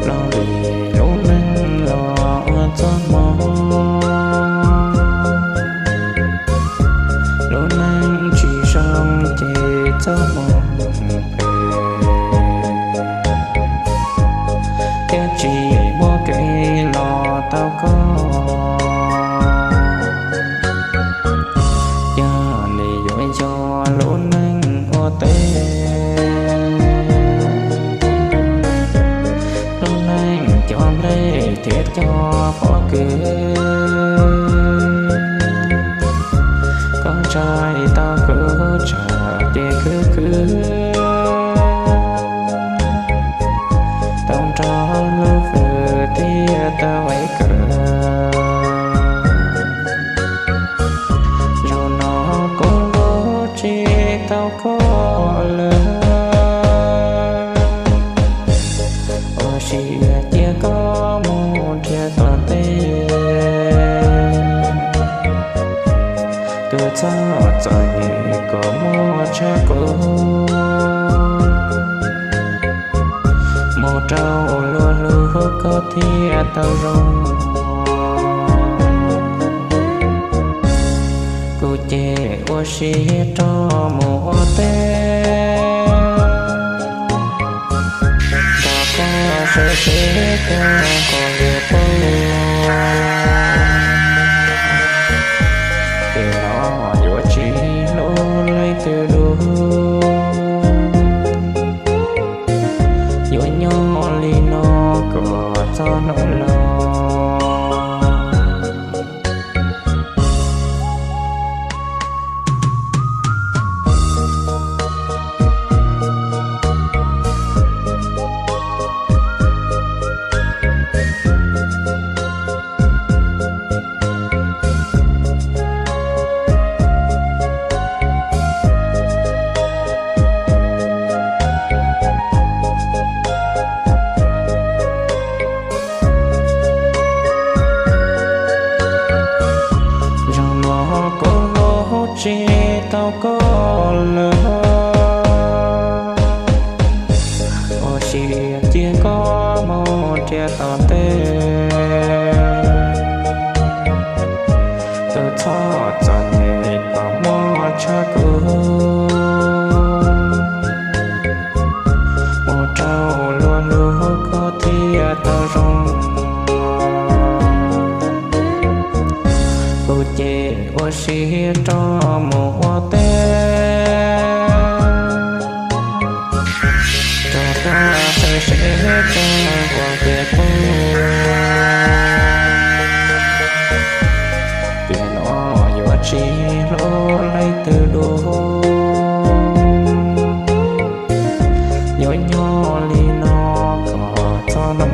Los vim lub neej los ua txoj hmoo, lub neej tsis zoo ces txoj hmoo phem, thiab tsis muaj kev los tau koj. Yog nws yuav yog lub neej ua teb, lub neej cov nplej thiab cov pob kws, koj ntshai tau kuv tsam ces khwv khwv tau nrog lub fwm thiaj tau ua kawm. Zaum no kuv lub tsis tau koj lawm, ua si cia koj mus nrhiav tom ntej. Tus txhob txom nyem kom muaj tshaj kuv, mus rau luag lub koj thiaj tau zoo. Kuv ces ua si rov mus ua teb, nrog koj sawv tsev kawm qhov ntiag pub. Ces no yuav tsis hlub leej twg dua, yuav nyob li no kom txog hnub laus. Zaum no kuv lub tsis tau koj lawm, ua si cia koj mus nrhiav tom ntej. Tus txhob txom nyem kom muaj tshaj kuv, mus rau luag lub koj thiaj tau zoo. Kuv ces ua si rov mus ua teb, rov qab sawv tsev kawm qhov ntiag pub. Tiam no yuav tsis hlub leej twg dua, yuav nyob li no kom txog hnub